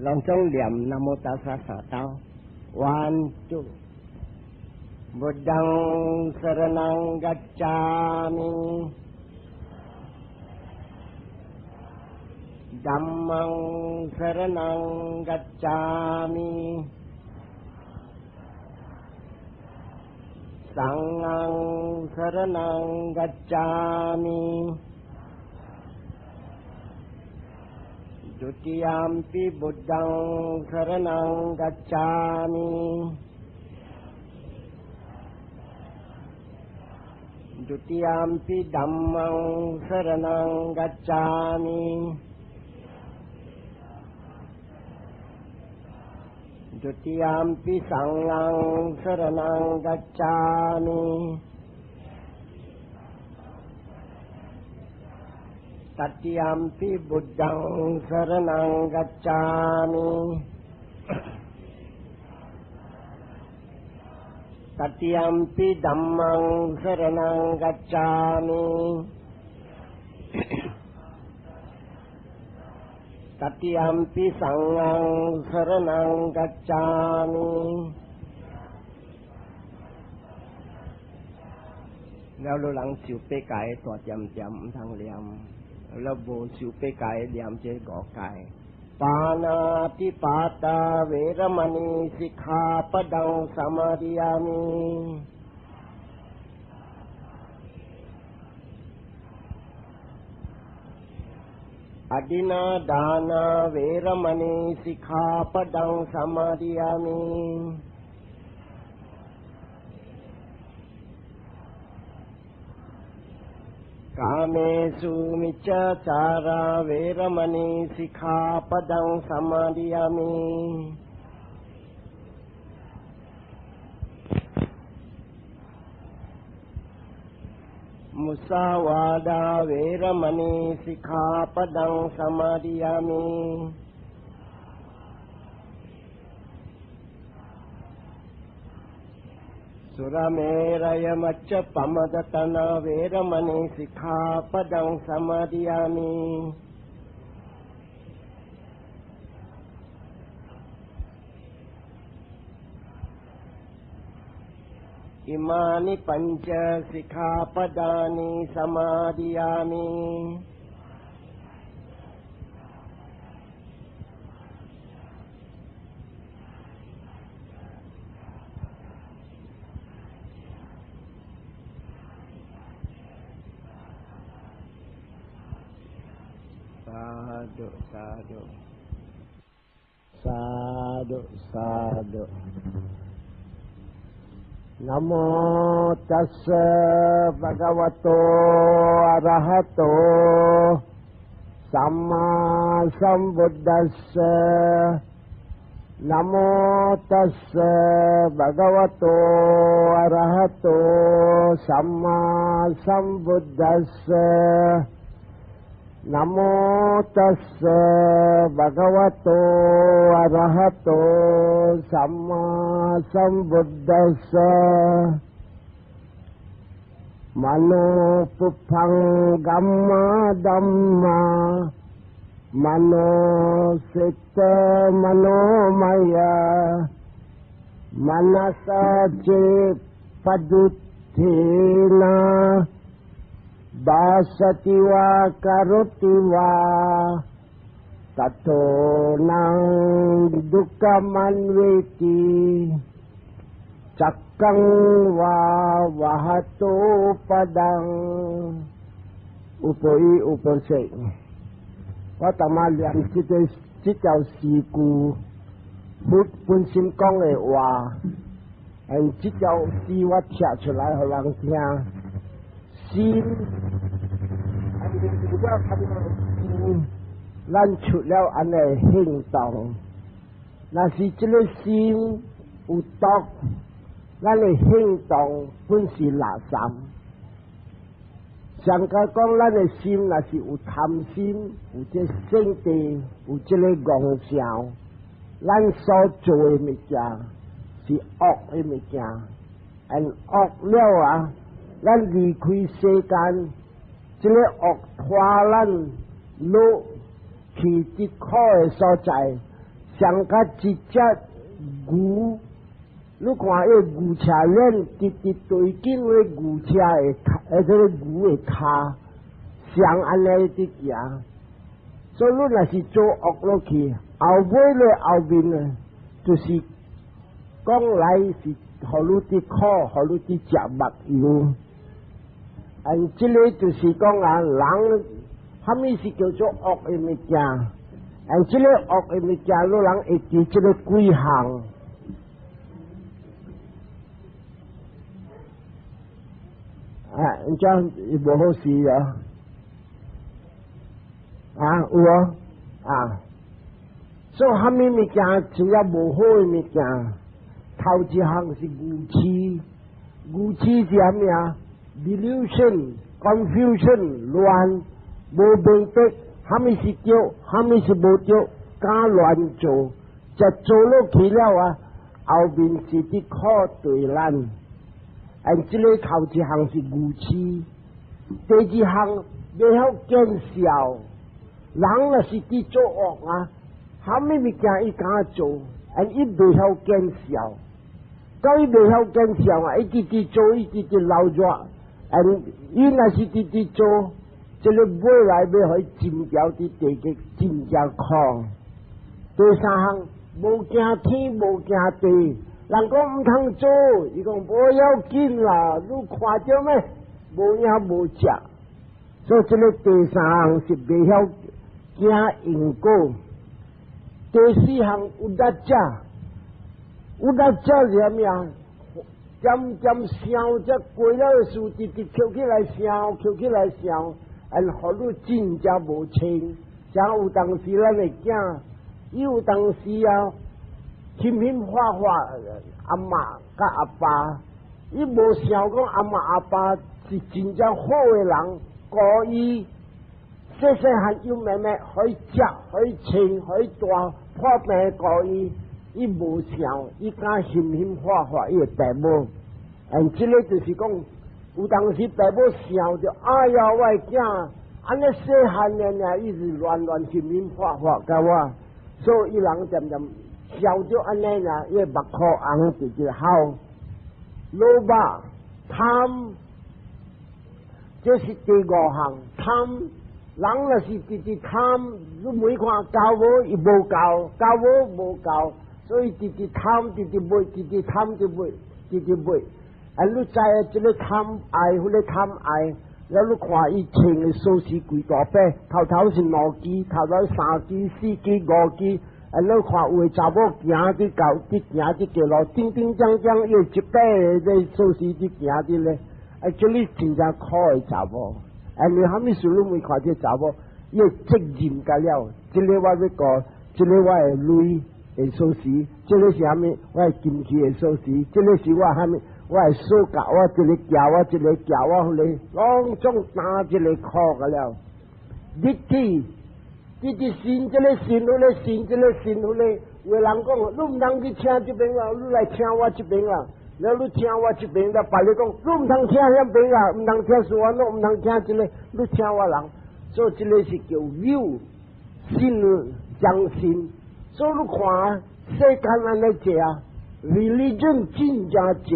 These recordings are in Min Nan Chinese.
攏總念南無達薩三兜，one two， Buddhang saranang gacchami Dhammang saranang gacchami Sanghang saranang gacchami Dutiyampi Buddhang saranang gacchami Dutiyampi Dhammang saranang gacchami Dutiyampi Sanghang saranang gacchami Tatiyampi Buddhang saranang gacchami Tatiyampi Dhammang saranang gacchami Tatiyampi Sanghang saranang gacchami。了，你人受八戒大點點毋通念，了無受八戒念這五戒。ปานาติปาตาเวรมณีสิกขาปดังสมาธิยามิอดินาดานาเวรมณีสิกขาปดังสมาธิยามิกาเมสุมิจฉาจาราเวรมณีสิกขาปดังสมาธิยามิมุสาวาดาเวรมณีสิกขาปดังสมาธิยามิสุรเมรยมัจจปมดตนาเวรมณีสิกขาปดังสมาธิยามิอิมานิปัญจสิกขาปดานิสมาธิยามิสาธุสาธุสาธุสาธุนะโมตัสสะภะคะวะโตอะระหะโตสัมมาสัมพุทธัสสะนะโมตัสสะภะคะวะโตอะระหะโตสัมมาสัมพุทธัสสะนะโมตัสสะภะคะวะโตอะระหะโตสัมมาสัมพุทธัสสะมโนปุพังกัมมาดัมมามโนสิตมโนมยามนัสเจปดุเทนาบาสติวากรติวาตโตนังดุกมันเวทีจักกังวาวะหะโตปะดังอุปอิอุปเส我逐摆念這個這條詩句，佛本身講的話，這條詩我寫出來予人聽。心，心，咱出了按呢行動，若是這个心有毒，咱的行動本是垃圾。上個講，咱的心若是有貪心，有這性地，有這个妄想，咱所做的物件是惡的物件，and 惡了啊！咱離開世間，這个惡拖咱落去佇苦的所在，是像佮一隻牛，你看彼牛車鏈直直對緊彼牛車的跤，這个牛的跤，像按呢佇行。所以你若是做惡落去，後尾咧後面呢，就是講來是予你佇苦，予你佇食目油。嗯，這个就是講啊，人啥物是叫做惡的物件？嗯，這个惡的物件，你人會記這个幾項。啊，這樣無好勢啊！啊，有啊，啊，所以啥物物件真正無好的物件，頭一項是愚癡，愚癡是啥物啊？Delusion、confusion、亂，無明白，啥物是對，啥物是無對，敢亂做，就做落去了啊！後面是佇苦對咱，按這个頭一項是愚癡，第二項袂曉見笑，人若是佇做惡啊，啥物物件伊敢做，按伊袂曉見笑，到伊袂曉見笑啊，伊直直做，伊直直流熱。按伊若是直直做，這个未來欲予伊浸掉佇地獄，真正苦。第三項，無驚天，無驚地，人講毋通做，伊講無要緊啦，你看著咩？無影無跡。所以這个第三項是袂曉驚因果。第四項 uddhacca，uddhacca 是啥物啊？漸漸想，這過了的事，直直抾起來想，抾起來想，按予你真正無清。像有當時咱的囝，伊有當時啊，輕輕發發阿嬤佮阿爸，伊無想講阿嬤阿爸是真正好的人，顧伊細細漢幼妹妹可以食，可以穿，可以大破病顧伊。伊無想，伊敢輕輕發發伊的爸母，嗯，這个就是講，有當時爸母想著，哎呀，我的囝按呢細漢爾爾，伊是亂亂輕輕發發共我，所以伊人漸漸想著按呢爾，伊的目箍紅直直哭。Lobha 貪，這是第五項貪。人若是直直貪，你每看夠無，伊無夠，夠無無夠。所以直直貪，直直買，直直貪就買，直直買。啊，你知影這个貪愛，彼个貪愛，了你看伊穿的鎖匙幾大把，頭頭是兩支，頭頭三支、四支、五支。啊，你看有的查某行佇到佇行佇街路，叮叮當當，伊一把的鎖匙佇行佇咧。啊，這裡真正苦的查某。啊，你啥物事攏沒看這查某，伊的責任甲了，這个我欲顧，這个我的鐳的鎖匙，這个是啥物？我的金器的鎖匙，這个是我啥物？我的鎖甲我一个夾，我一个夾，我彼个攏總擔這个苦甲了。ditthi，直直信這个信，彼个信這个信，彼个。有的人講，你毋通去聽這邊啊，你來聽我這邊啊。了你聽我這邊，了別个講，你毋通聽遐邊啊，毋通聽說話，你毋通聽這个，你聽我人。所以這个是叫有信相信。所以你看世間按呢濟啊，religion 真正濟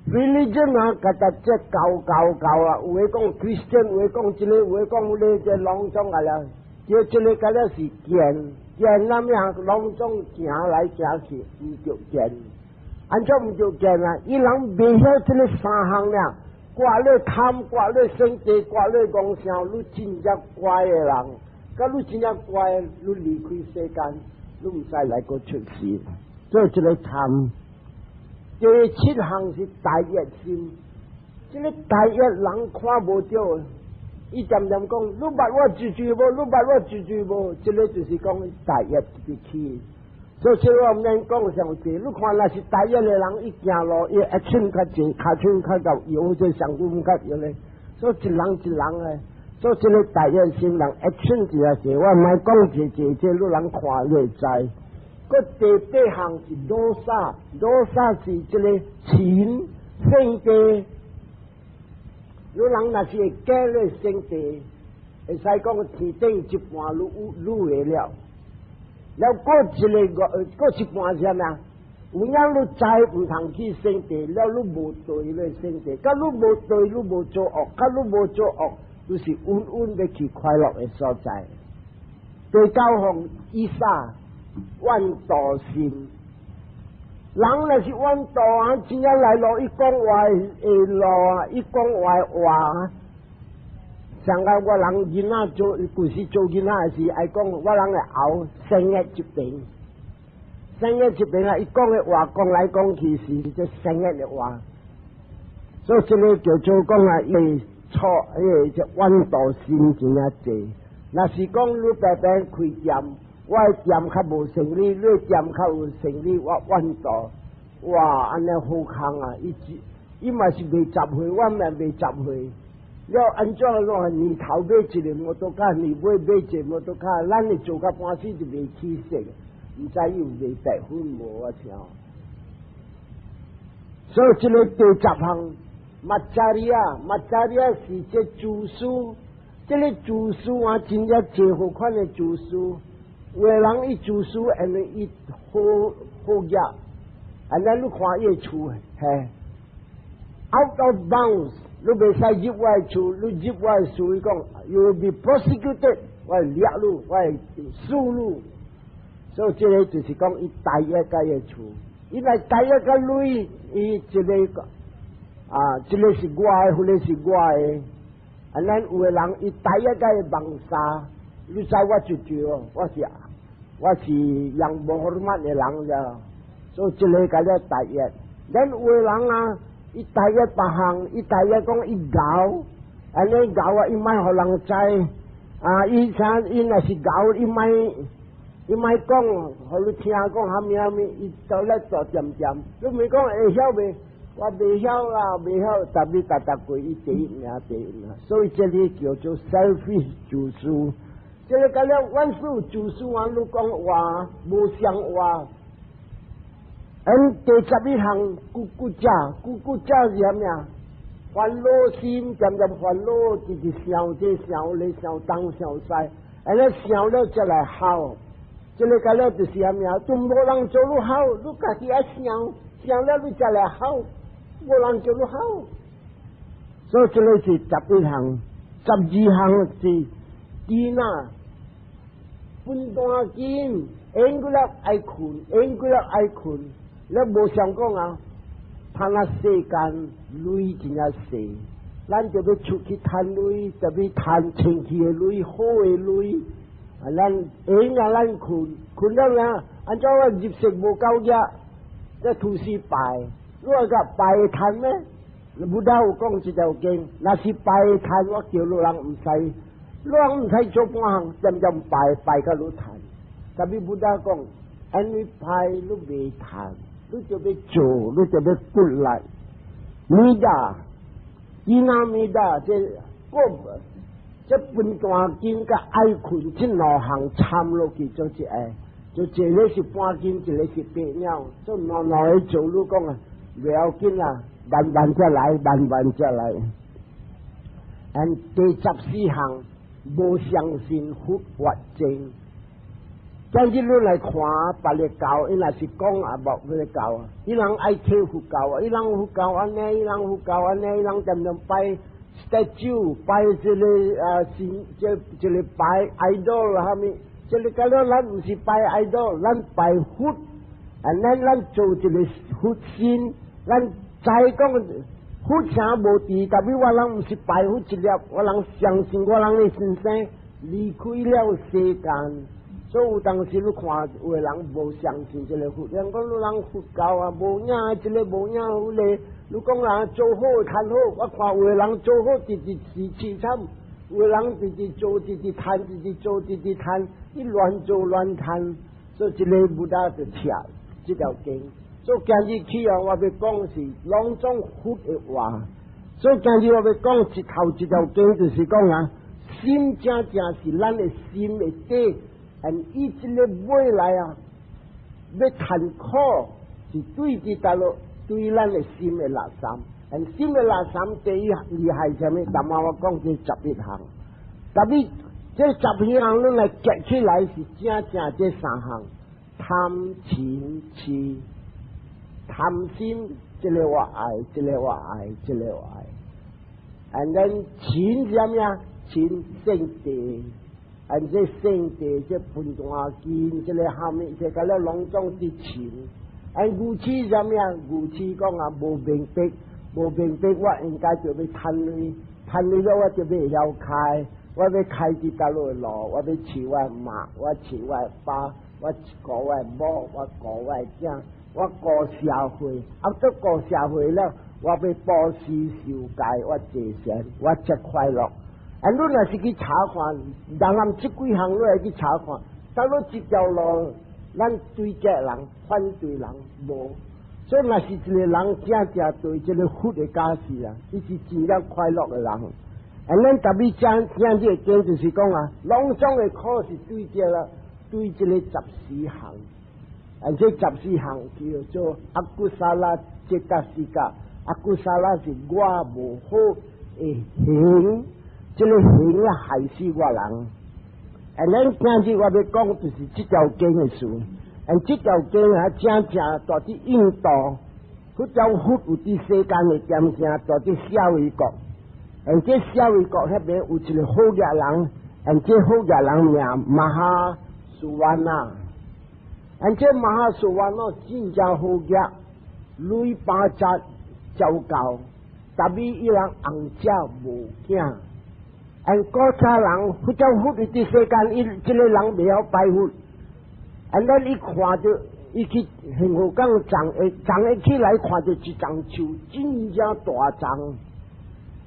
，religion 啊，佮逐這教教教啊，有的講 Christian，有的講這个，有的講彼个，這攏總啊了，這這个敢若是見見那麼樣，攏總行來行去，毋著見。按怎毋著見啊？伊人袂曉這个三項爾，掛咧貪，掛咧生氣，掛咧妄想，你真正乖的人。佮你真正乖，你離開世間，你毋使來閣出世。所以這个貪，第七項是大業心，這个大業人看無著，伊漸漸講，你捌我住住無？你捌我住住無？這个就是講大業直起。所以我毋免講上濟，你看若是大業的人，伊行路伊 action 較濟，跤手較夠搖，這上骨較搖咧。所以一人一人咧。所以這个大業心人 action 一下濟，我毋愛講濟濟，這你人看你會知。閣第八項是 dosa，dosa 是這个嗔性地。你人若是會假咧性地，會使講天頂一半愈愈會了。了過一個過一半是啥物啊？有影你知毋通去聖地，了你無對咧聖地，佮你無對，你無做惡，佮你無做惡，你是穩穩欲去快樂的所在。第九項伊薩怨妒心，人若是怨妒啊，真正來落伊講話會落啊，伊講話話，像個我人囡仔做，舊時做囡仔時愛講，我人會喉生的一邊。生的一邊啊！伊講的話講來講去是這生的話，所以這個叫做講啊，伊錯，伊個這怨妒心真正濟。若是講你白白開店，我的店較無生意，你的店較有生意，我怨妒，哇，按呢好空啊！伊伊嘛是未10歲，我嘛未10歲。了按怎攏年頭買一個摩托卡，年尾買一個摩托卡，咱會做到半死就袂起色。毋知伊有賣白粉無？我聽。所以這個第十項，macchariya，macchariya 是這自私，這個自私啊，真正濟好款的自私。有的人伊自私，因為伊好好額，按呢你看伊的厝，嘿，out of bounds，你袂使入我的厝，你入我的厝，伊講，you will be prosecuted，我會掠你，我會訴你。所以這個就是講，伊大約佮伊厝，伊來大約佮鐳，伊一個啊，這個是我的，彼個是我的。啊，咱有的人伊大約佮伊網紗，你知我就對，我是 Yang Berhormat 的人了，所以這個佮了大約。咱有的人啊，伊大約別項，伊大約講伊𠢕，按呢𠢕啊，伊莫予人知，啊，伊啥伊若是𠢕，伊莫。伊莫講，予你聽講蝦米蝦米，伊都咧做點點。你毋講會曉袂？我袂曉啦，袂曉，特別逐逐過伊第一名，第一名。所以這裡叫做 selfish 自私。這個佮了萬事自私啊！你講話無相話。嗯，第十一項，kukkucca，kukkucca 是啥物啊？煩惱心，漸漸煩惱，直直想這想那，想東想西，按呢想了才來好。這個佮了就是啥物啊？都無人做你好，你家己愛想，想了你才來好，無人做你好。所以這個是十一項，十二項是支那，分段經，閒過了愛睏，閒過了愛睏，你無想講啊？趁啊世間鐳真正細，咱就欲出去趁鐳，就欲趁清氣的鐳，好的鐳。啊，咱閒啊，咱睏，睏了呢？按怎我入息無夠額，這吐司拜，你話個拜趁咩？Buddha 有講這條經，若是拜趁，我叫你人毋使，你人毋使做半項，漸漸拜拜到你趁。特別 Buddha 講，按你拜你袂趁，你就欲做，你就欲骨力。Middha，thīna-middha，這個這分段經佮愛睏這兩項參落去做一個，就一個是半斤，一個是白鳥，做兩兩個做你講啊，袂要緊啦，慢慢才來，慢慢才來。And 第十四項，無相信佛法證。今日你來看別个教，伊若是講啊，無彼個教，伊人愛提佛教啊，伊人佛教按呢，伊人佛教按呢，伊人恬恬拜 statue，拜這個啊神，這這個拜 idol 蝦米？這個佮了咱毋是拜 idol，咱拜佛，啊，咱做一個佛心，咱知講佛啥無佇，特別我人毋是拜佛一粒，我人相信我人的先生離開了世間。所以有當時你看有的人無相信這個佛，人講你人佛教啊無影，這個無影彼個。你講人做好趁好，我看有的人做好直直是淒慘，有的人直直做直直趁，直直做直直趁，伊亂做亂趁，所以這個 Buddha 就拆這條經。所以今日起啊，我欲講是攏總佛的話。所以今日我欲講一頭一條經，就是講啊，心正正是咱的心的底。And 伊這個未來啊，欲趁苦是對佇佗落對咱的心的垃圾。And 心的垃圾第一厲害啥物？頭仔我講這十一項，特別這十四項攏來結起來是正正這三項：貪嗔痴。貪心，這個我愛，這個我愛，這個我愛。And then 嗔是啥物啊？嗔勝地，and 這勝地，這盤大金，這個蝦米，這個了攏總佇嗔。And 愚痴是啥物啊？愚痴講啊，無明白，無明白，我應該就欲趁鐳，趁鐳了我就欲會曉開，我欲開佇佗落路，我欲飼我媽，我飼我爸，我顧我某，我顧我囝，我顧社會，啊，都顧社會了，我欲布施受戒，我坐禪，我才快樂。啊，你若是去查看，人人這幾項你來去查看，佗落這條路，咱對這人反對人無，所以若是一個人正正對這個佛的教示啊，伊是真正快樂的人。啊，咱特別講講這個經就是講啊，攏總的苦是對這了，對這個十四項。啊，這十四項叫做 akusala cetasika，akusala 是我無好的行，這個行啊害死我人。啊，咱今日我欲講就是這條經的事。啊，這條經啊，正正蹛佇印度，佛教佛有佇世間的點聲，蹛佇舍衛國。啊，這舍衛國彼邊有一個好額人，啊，這好額人名 Mahasuvana。啊，這 Mahasuvana 真正好額，鐳八十就夠，特別伊人紅者無囝。按古早人佛教佛佇世間，伊這個人袂曉拜佛。按咱一看著，伊去杏河港長會長會起來，看著一叢樹真正大叢。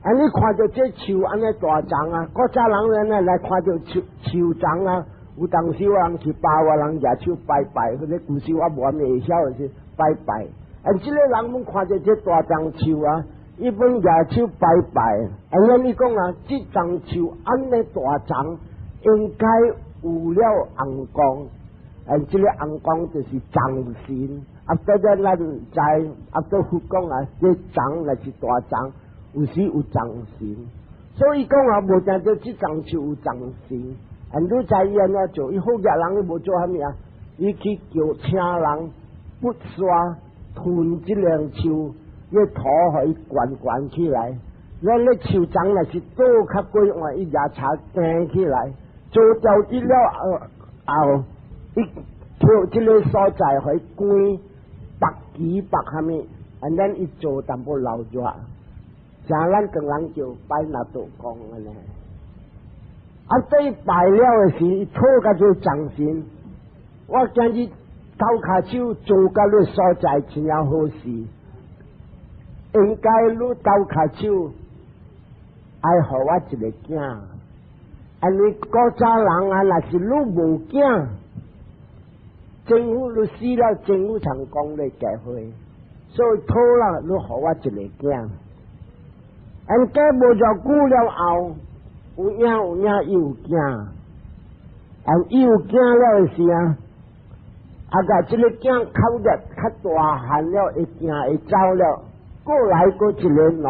按你看著這樹按呢大叢啊，古早人咧來看著樹樹叢啊，有當時有人去包啊，人舉手拜拜，或者舊時我無啥會曉的是拜拜。按這個人們看著這大叢樹啊，伊本舉手拜拜。按咱伊講啊，這叢樹按呢大叢，應該有了尪公。按這個尪公就是藏神。啊，這個咱知，啊，做佛講啊，這叢若是大叢，有時有藏神。所以講啊，無定著這叢樹有藏神。按你知伊按怎做？伊好額人伊無做蝦米啊？伊去叫請人不刷吞這兩樹，伊土予伊懸懸起來。咱咧樹叢若是倒較過換，伊也柴撐起來，做掉一了後，伊跳這個所在予伊關白旗白蝦米，按咱伊做淡薄老熱，像咱唐人叫拜納道公按呢。啊，對拜了的時，伊討共做藏神。我今日鬥跤手做甲你所在真正好勢，應該你鬥跤手愛予我一個囝。因為古早人啊，若是你無囝，政府你死了，政府才講你結婚，所以討啦，你予我一個囝。因過無偌久了後，有影有影伊有囝，啊伊有囝了的時啊，啊共這個囝較熱較大漢了，會行會走了，過來閣一個兩個，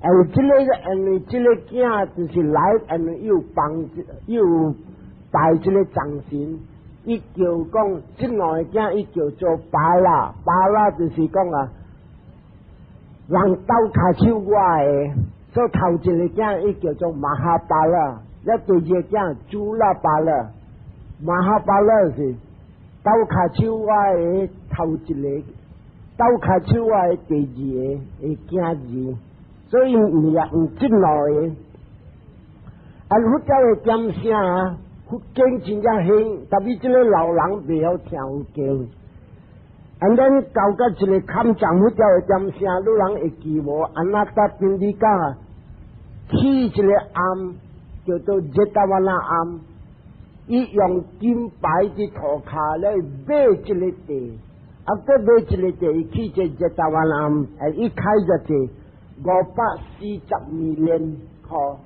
啊這個因為這個囝就是來，因為伊有幫，伊有拜這個藏神，伊叫講這兩個囝，伊叫做巴拉，巴拉就是講啊，人鬥跤手我的。所以頭一個囝伊叫做 Mahabala，了第二個囝 Culabala， Mahabala 是鬥跤手我的頭一個，鬥跤手我的第二個的囝兒，所以毋是毋這兩個。啊，佛教的點聲啊，佛經真正興，特別這個老人袂曉聽佛經。啊，咱到甲一個坎站佛教的點聲，你人會記無？Anathapindika 起一個庵叫做 Jetavana 庵，伊用金牌佇塗跤來買這個地，啊，閣買這個地，伊起這 Jetavana 庵，啊，伊開咗這540 million 箍，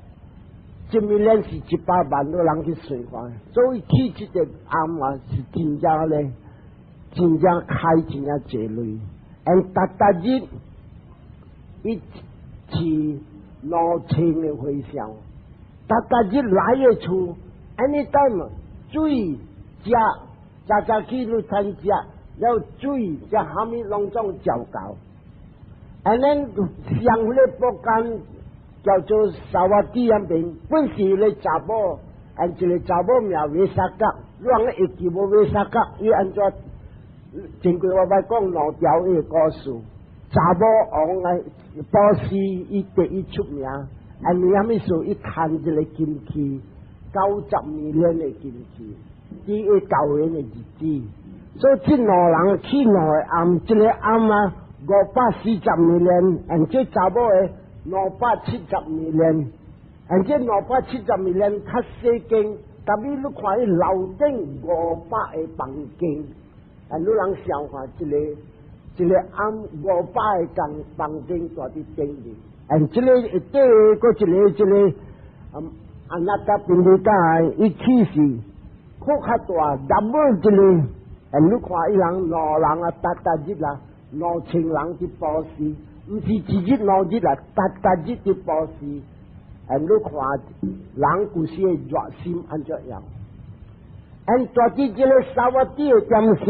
一 million 是100萬，你人去算看，所以起這個庵啊是真正咧，真正開真正濟鐳，and 逐逐日伊飼2000個和尚，逐逐日來的厝，anytime 水食，早早起你趁食，了水食蝦米攏總照夠。And then 上彼个薄間叫做薩瓦蒂那邊，本是咧查某，按一個查某名維薩格，你人會記無維薩格？伊按怎？前過我捌講兩條伊個故事，查某王來波斯伊第一出名，按為蝦米事？伊趁一個金器，90 million 的金器，佇伊舊年的日子，所以這兩人去兩個庵，一個庵啊540 million，按這查某的270 million，按這270 million 較細間，特別你看伊樓頂500個房間。啊！你人想看一個一個庵500個間房間蹛佇頂面，and 這個一底閣一個這個阿那達賓尼甲伊起是閣較大，double 一個，and 你看伊人兩人啊，逐逐日啊，2000人佇布施，毋是一日兩日啊，逐逐日佇布施，and 你看人舊時的熱心按怎樣？and 蹛佇這個薩瓦蒂的點城，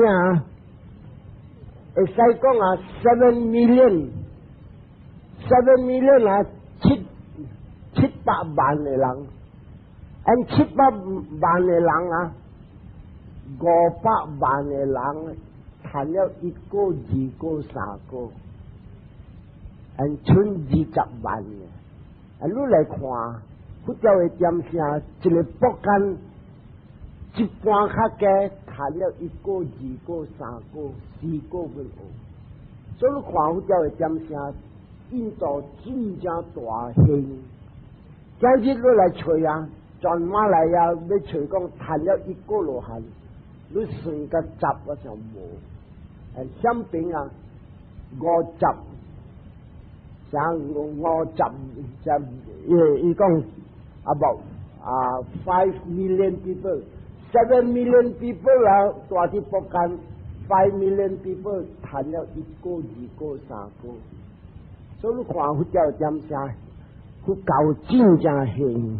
會使講啊，7 million，7 million 啊，700萬的人，and 700萬的人啊，500萬的人，趁了一個、二個、三個，and 賰20萬的，啊，你來看，佛教的點城，一個薄間。一半較加，趁了一個、二個、三個、四個分學，所以你看佛教的點城，印度真正大興。今日你來揣啊，全馬來亞欲揣講趁了一個羅漢，你算個十我想無。相比啊，五十，像五十，就伊伊講 about 啊 5 million people。7 million people 啊，蹛佇薄間，5 million people 趁了一個、二個、三個，所以你看佛教點啥？佛教真正興。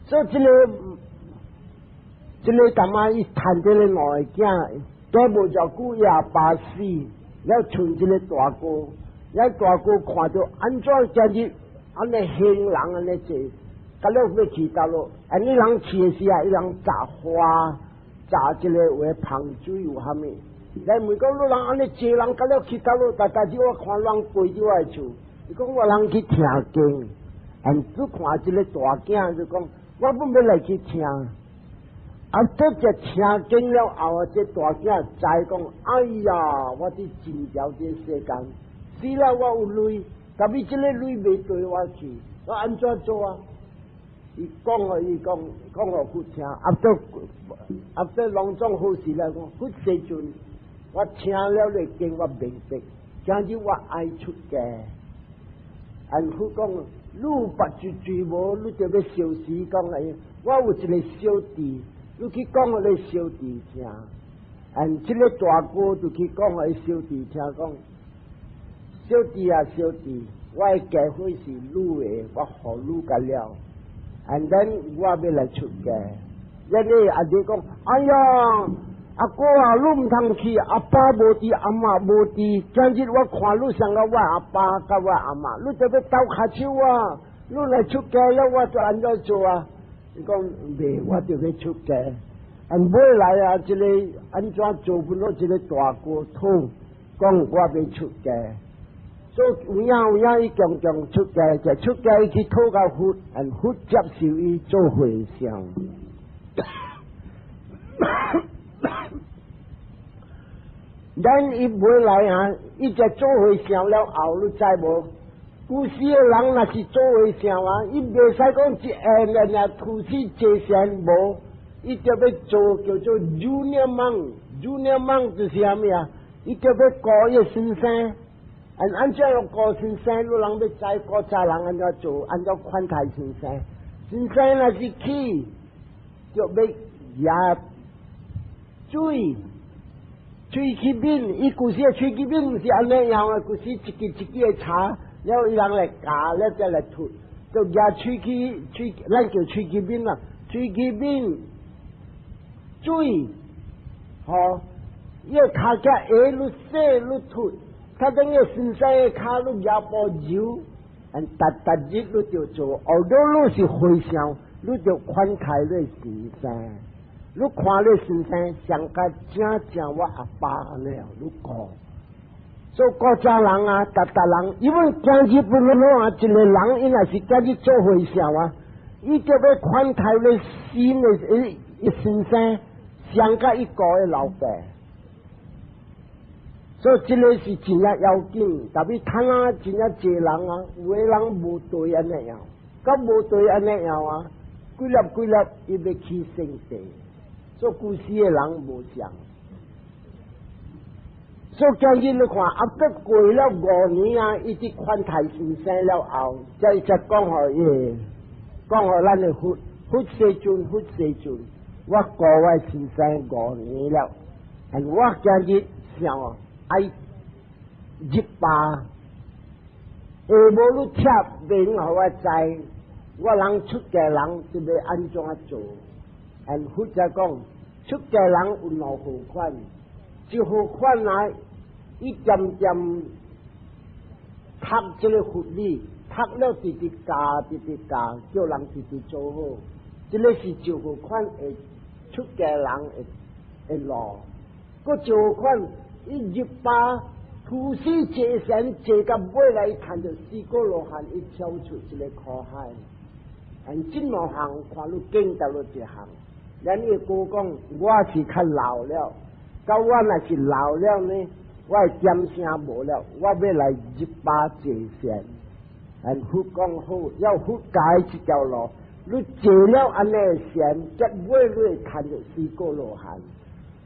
所以這個這個感覺伊趁這個兩个囝，過無偌久也爸死，了賰這個大哥，了大哥看著按怎今日按呢興人按呢濟。甲了欲去佗落，啊！你人去的時啊，伊人紮花，紮這個有芳水有蝦米？來問講，你人按呢濟人，甲了去佗落，逐逐日我看人陪佇我的厝，伊講我人去聽經，and 你看這個大囝就講，我本欲來去聽，啊！得這聽經了後啊，這大囝知講，哎呀，我佇真條這世間，死了我有鐳，但是這個鐳袂綴我去，我按怎做啊？伊講予伊講，講予佛聽，after after 攏總好事來講，佛世尊，我聽了你經，我明白，今日我愛出家。按佛講，你有目睭水無？你就欲燒死講來，我有一個小弟，你去講予你小弟聽。按這個大哥就去講予小弟聽，講小弟啊小弟，我的家伙是你的，我予你個了。And then 我欲來出家，因為阿弟講，哎呀，阿哥啊，你毋通去，阿爸無佇，阿嬤無佇，今日我看你像個我阿爸佮我阿嬤，你著欲鬥跤手啊！你來出家了，我就按怎做啊？伊講袂，我著欲出家。and 尾來啊，這個按怎做不落這個大哥討，講我欲出家。所以有影有影，伊強強出家，就出家伊去討共佛，and 佛接受伊做和尚。咱伊尾來啊，伊就做和尚了後，你知無？古時的人若是做和尚啊，伊袂使講一下爾爾吐死坐禪無，伊就欲做叫做 junior monk，junior monk 就是啥物啊？伊就欲顧伊先生。按按怎樣顧先生？你人欲知古早人按怎做？按怎款待先生？先生若是去，就欲舀水，喙齒面，伊舊時的喙齒面毋是按呢樣啊，舊時一支一支的柴，了伊人來咬，了再來吐。就舉喙齒喙，咱叫喙齒面啦，喙齒面水，吼，伊个跤腳下愈細愈凸，較等於先生的跤愈舉布柔，逐逐日你就做，後頭你是和尚，你就款待你先生，你看你先生像甲正正我阿爸按呢，你顧。做古早人啊，逐逐人，因為今日不論啊，一個人伊若是今日做和尚啊，伊就欲款待你新的伊先生，像甲伊顧的老爸。所以這个是真正要緊，特別趁啊真正濟人啊，有的人無對按呢樣，佮無對按呢樣啊，幾粒幾粒伊欲去聖地，做居士的人無相。所以今日你看，啊，閣過了5年啊，伊佇款待先生了後，才才講予伊，講予咱的佛佛世尊，佛世尊，我顧我先生五年了，我今日想愛入巴，下無你貼免予我知，我人出家人就欲按怎做？按佛才講，出家人有兩號款，一號款啊，伊漸漸讀這个佛理，讀了直直教，直直教，叫人直直做好。這个是一號款的出家人的路，閣一號款，伊入巴屠死坐禪坐到尾來，看著四果羅漢，伊跳出這个苦海。按這兩項看你見著佗一項，咱伊閣講我是較老了，到我若是老了呢，我的點聲無了，我欲來入巴坐禪。按佛講好，要佛教這條路，你坐了按呢禪，結尾你會看著四果羅漢。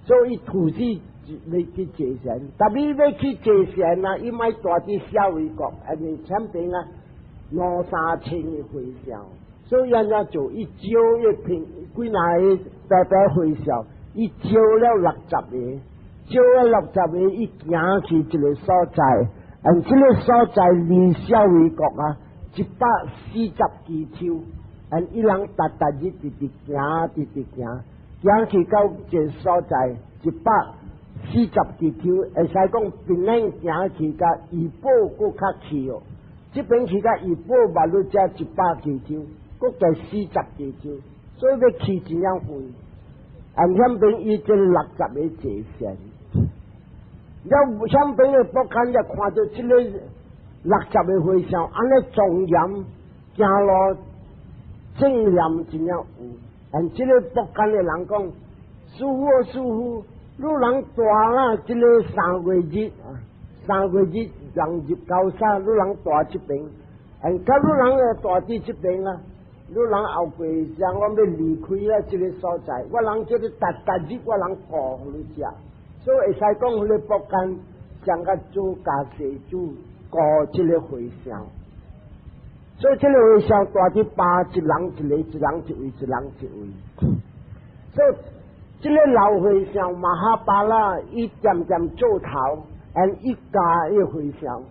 所以屠死欲去坐禪，特別欲去坐禪啊，伊莫蹛佇舍衛國，因為前邊啊兩三千个和尚，所以按怎做？伊招一片幾若个白白和尚，伊招了六十个，招了六十个，伊行去一个所在，按這个所在離舍衛國啊140幾丘，按伊人逐逐日直直行，直直行，行去到一个所在140幾丘，會使講檳城行去甲怡保閣較去哦。這邊去甲怡保馬路才100幾丘，閣加四十幾丘，所以欲去真正遠。按遐邊伊這六十个坐禪，了遐邊的北看就看著這个六十个和尚，按呢莊嚴行路正念真正有。按這个北看的人講，師父師父，你人蹛啊，這个三月日，三月日人入高山，你人蹛這邊，按佮你人會蹛佇這邊啊。你人後過將我欲離開啊，這个所在，我人這个逐逐日我人顧予你食，所以會使講彼个僕間將佮做家世主顧這个和尚，所以這个和尚蹛佇巴一人一個，一人一位，一人一位。所以這个老和尚馬哈巴拉，伊漸漸做頭，按伊教伊和尚，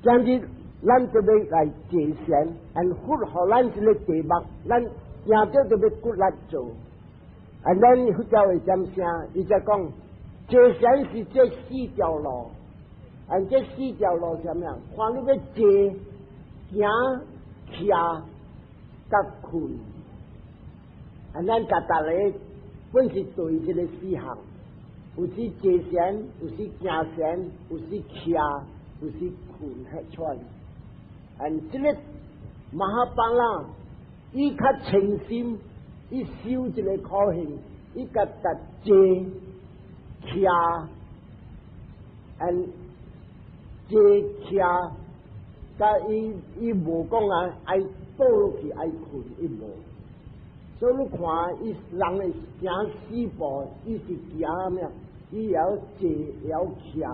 今日咱就欲來坐禪，按佛予咱這个題目，咱行著就欲骨力做。按咱佛教會點聲？伊才講坐禪是這四條路，按這四條路啥物啊？看你欲坐、行、徛、佮睏。按咱逐逐个本是對這个四項，有時坐禪，有時行禪，有時徛，有時睏彼款。按這个馬哈巴拉，伊較清心，伊修這个苦行，伊共逐坐、徛，按坐徛，佮伊伊無講啊，愛倒落去愛睏，伊無。所以你看，伊人會行四步，伊是行咩？伊會曉坐，會曉徛，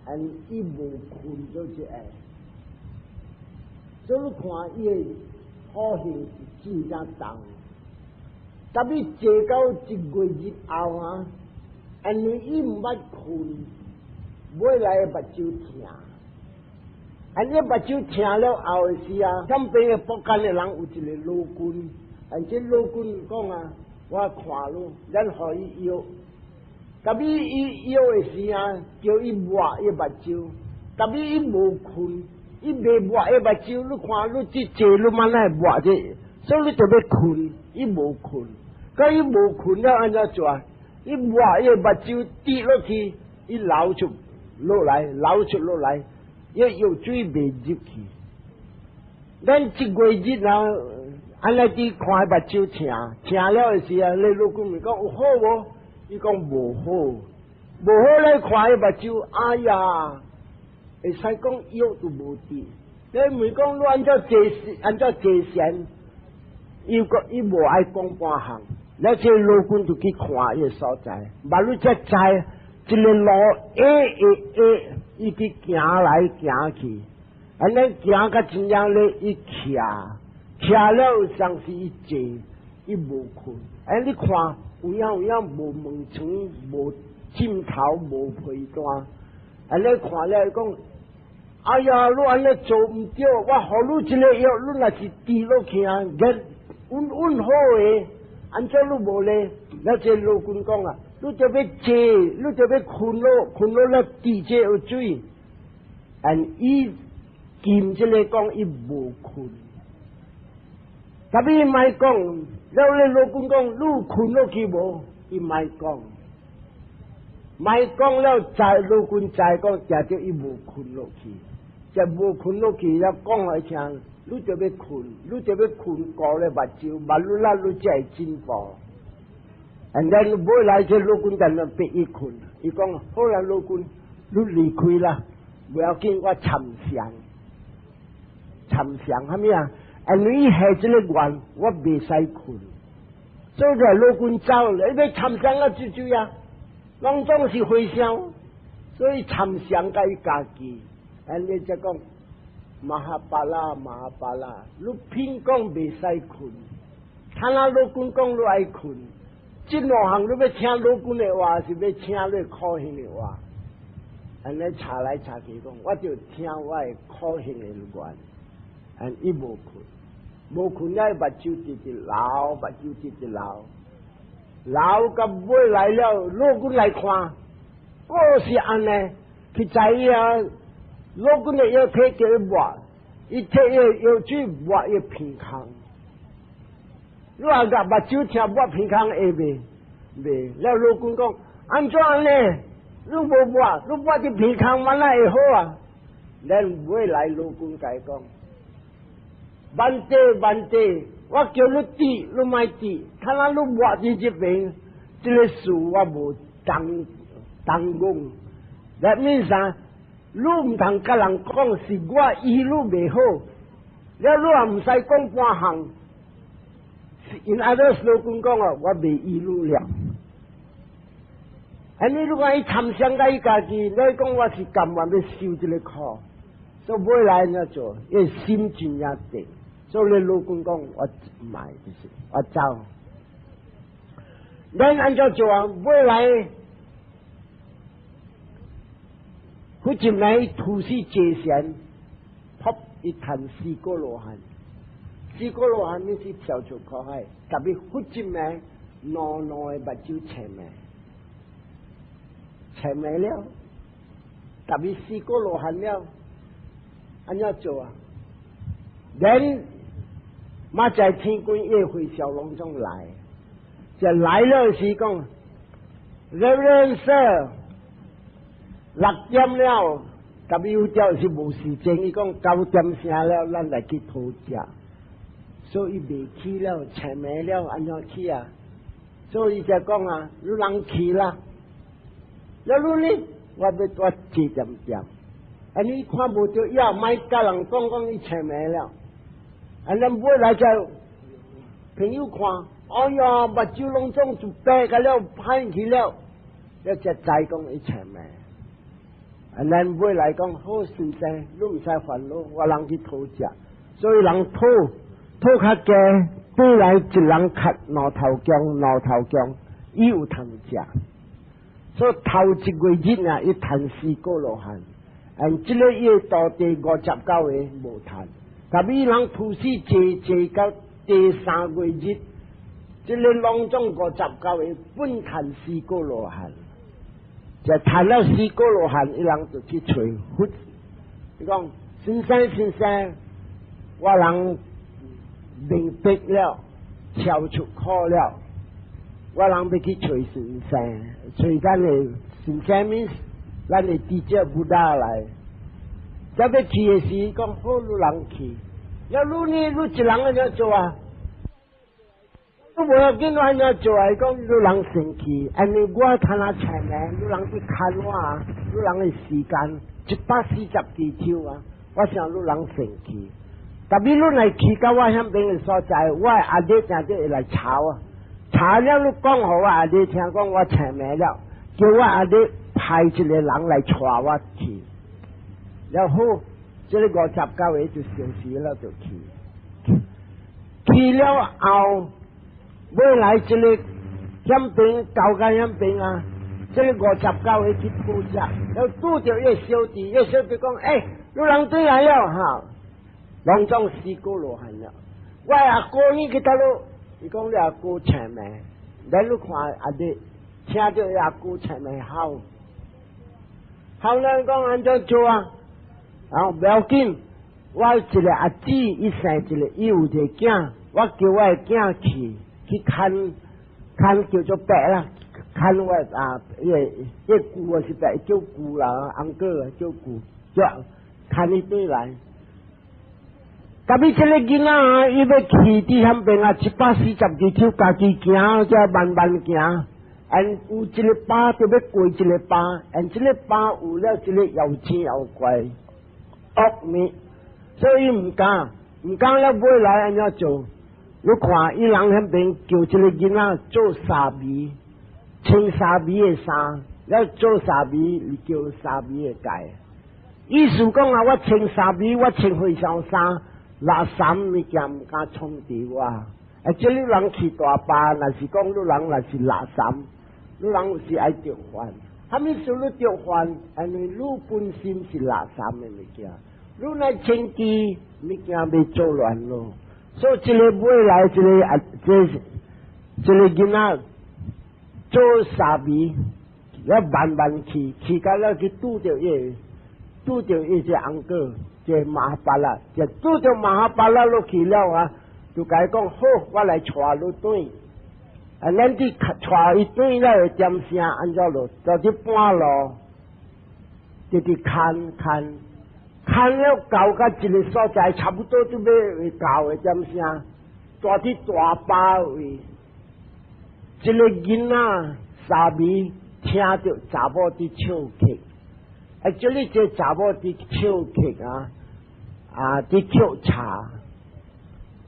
按伊無睏做這個。所以你看伊的苦行是真正重。特別坐到一月日後啊，因為伊毋捌睏，尾來目睭疼。按呢目睭疼了後的時啊，身邊的福建的人有一个老君，按這老君講啊，我看咯，咱予伊藥，特別伊藥的時啊，叫伊抹伊目睭，特別伊無睏，伊袂抹伊目睭，你看你這坐你慢來抹這，所以你就欲睏，伊無睏，佮伊無睏了按怎做？伊抹伊目睭滴落去，伊流出落來，流出落來，伊藥水袂入去。咱一月日啊，按呢佇看目睭疼，疼了的時啊，你老君問講有好無？伊講無好，無好來看伊目睭，哎呀，會使講藥都無滴。你問講你按怎坐，按怎坐禪？伊講伊無愛講半項。了這老君就去看伊個所在，目你才知，一个路 A A A，伊去行來行去，按呢行甲真正咧，伊徛徛了有當時伊坐，伊無睏。哎，你看有影有影無門窗，無枕頭，無被單，按呢看了伊講，哎呀，你按呢做毋對，我予你這个藥，你若是滴落去啊，熱穩穩好的。按怎你無咧？了這老君講啊，你就欲坐，你就欲睏落，睏落了滴這藥水。按伊兼這个講，伊無睏。特別伊莫講，了咧老君講，你睏落去無？伊莫講，莫講了，知老君知講，食著伊無睏落去，食無睏落去，了講予伊聽。你就欲睏，你就欲睏過咧目睭，目你啦，你才會進步。And then 尾來這老君在那逼伊睏，伊講好啦，老君，你離開啦，不要緊，我參詳，參詳啥物啊？因為伊下這個願，我袂使睏。所以老君走，你欲參詳啊，就這樣，攏總是回向，所以參詳共伊家己，按呢才講。Mahapala mahapala，你偏講袂使睏，他那老君講你愛睏，這兩項你欲聽老君的話，是欲聽你苦行的話？按呢查來查去講，我就聽我的苦行的願，按伊無睏，無睏了目睭直直流，目睭直直流，流到尾來了，老君來看，閣是按呢，去知影。老君的藥提叫伊抹，伊提藥藥水抹伊鼻孔。你話共目睭疼抹鼻孔會袂？袂。了老君講，按怎呢？你無抹，你抹佇鼻孔，嘛哪會好啊？咱尾來老君共伊講，Bhante Bhante，我叫你滴，你莫滴，看哪你抹佇這邊，這个事我無當當講。That means 啥？你毋通共人講是我醫你袂好，了你也毋使講半項。In other 老君講啊，我袂醫你了。按呢你講伊參詳共伊家己，你講我是甘願欲受這个苦，所以尾來按怎做？伊心真正定，所以老君講我毋愛就是我走。咱按怎做啊？尾來。佢進來吐死坐禪，噗伊趁四果羅漢，四果羅漢你是跳出苦海，特別佛一暝，兩兩个目睭青暝，青暝了，特別四果羅漢了，按怎做啊？連馬在天君夜會小龍中來，就來了時講，Reverend Sir。6點了，特別有條是無時間，伊講9點聲了，咱來去討食，所以未去了，青暝了，按怎去啊？所以就講啊，你人去啦，了你呢？我欲我坐點點，啊你看無著，也莫共人講講伊青暝了，啊咱尾來才朋友看，哎呀，目睭攏總就白個了，歹去了，了才知講伊青暝。啊，咱尾來講好先生，你毋使煩惱，我人去討食，所以人討討較低，對來一人較兩頭姜，兩頭姜，伊有通食。所以頭一月日啊，伊趁四果羅漢， And 這个伊徒弟59個無趁，特別人屠死坐坐到第三月日，這个攏總59個本趁四果羅漢，就趁了四果羅漢，伊人就去揣佛。伊講先生先生，我人明白了，超出苦了，我人欲去揣先生，揣咱的先生 means 咱的 teacher Buddha 來。這欲去的時，講好你人去，了你呢？你一人按怎做啊？你無要緊，我按怎做啊？伊講你人先去，因為我趁啊請命，你人去看我，你人的時間142尺啊！我想你人先去，特別你若去到我遐邊的所在，我的阿弟正就會來查我，查了你講予我阿弟聽，講我請命了，叫我阿弟派一個人來帶我去。然後，這个59個就消失了，就去。去了後，尾來這个遐邊到甲遐邊啊，這个59個去負責，了拄著伊个小弟，伊个小弟講：欸，你人轉來了哈，攏總四果羅漢了。我阿哥呢去佗落？伊講你阿哥請命，來你看阿弟，聽著伊阿哥請命好，後來講按怎做啊？然後不要緊，我一個阿姊，伊生一個，伊有一個囝，我叫我的囝去去看，看叫做伯啦，看我啊，伊个伊個姑是伯叫姑啦，uncle 叫姑，叫牽伊轉來。特別這个囡仔啊，伊欲去佇遐邊啊，142尺，家己行，才慢慢行。And 有一个壩就欲過一个壩，and 這个壩有了這个妖精妖怪惡物，所以毋敢，毋敢了尾來按怎做？你看伊人遐邊叫這个囡仔做沙彌，穿沙彌的衫，了做沙彌叫沙彌的戒。意思講啊，我穿沙彌，我穿和尚衫，垃圾物件毋敢創佇我。啊，這你人去大壩，若是講你人若是垃圾，你人有時愛著煩。啥物事你著煩？因為你本身是垃圾的物件，你若清潔物件欲做亂咯。所以這个尾來這个啊，這這个囡仔做沙彌，了慢慢去，去到了去拄著伊，拄著伊這 uncle，這 Mahapala，就拄著 Mahapala 落去了啊，就共伊講好，我來帶你轉。啊，咱佇帶伊轉了會點聲按怎落？就佇半路，直直牽牽牽了到甲一个所在，差不多就欲會到的點聲，蹛佇大壩位，這个囡仔沙彌聽著查某佇唱曲，啊，這裡這查某佇唱曲啊，啊，佇抾柴。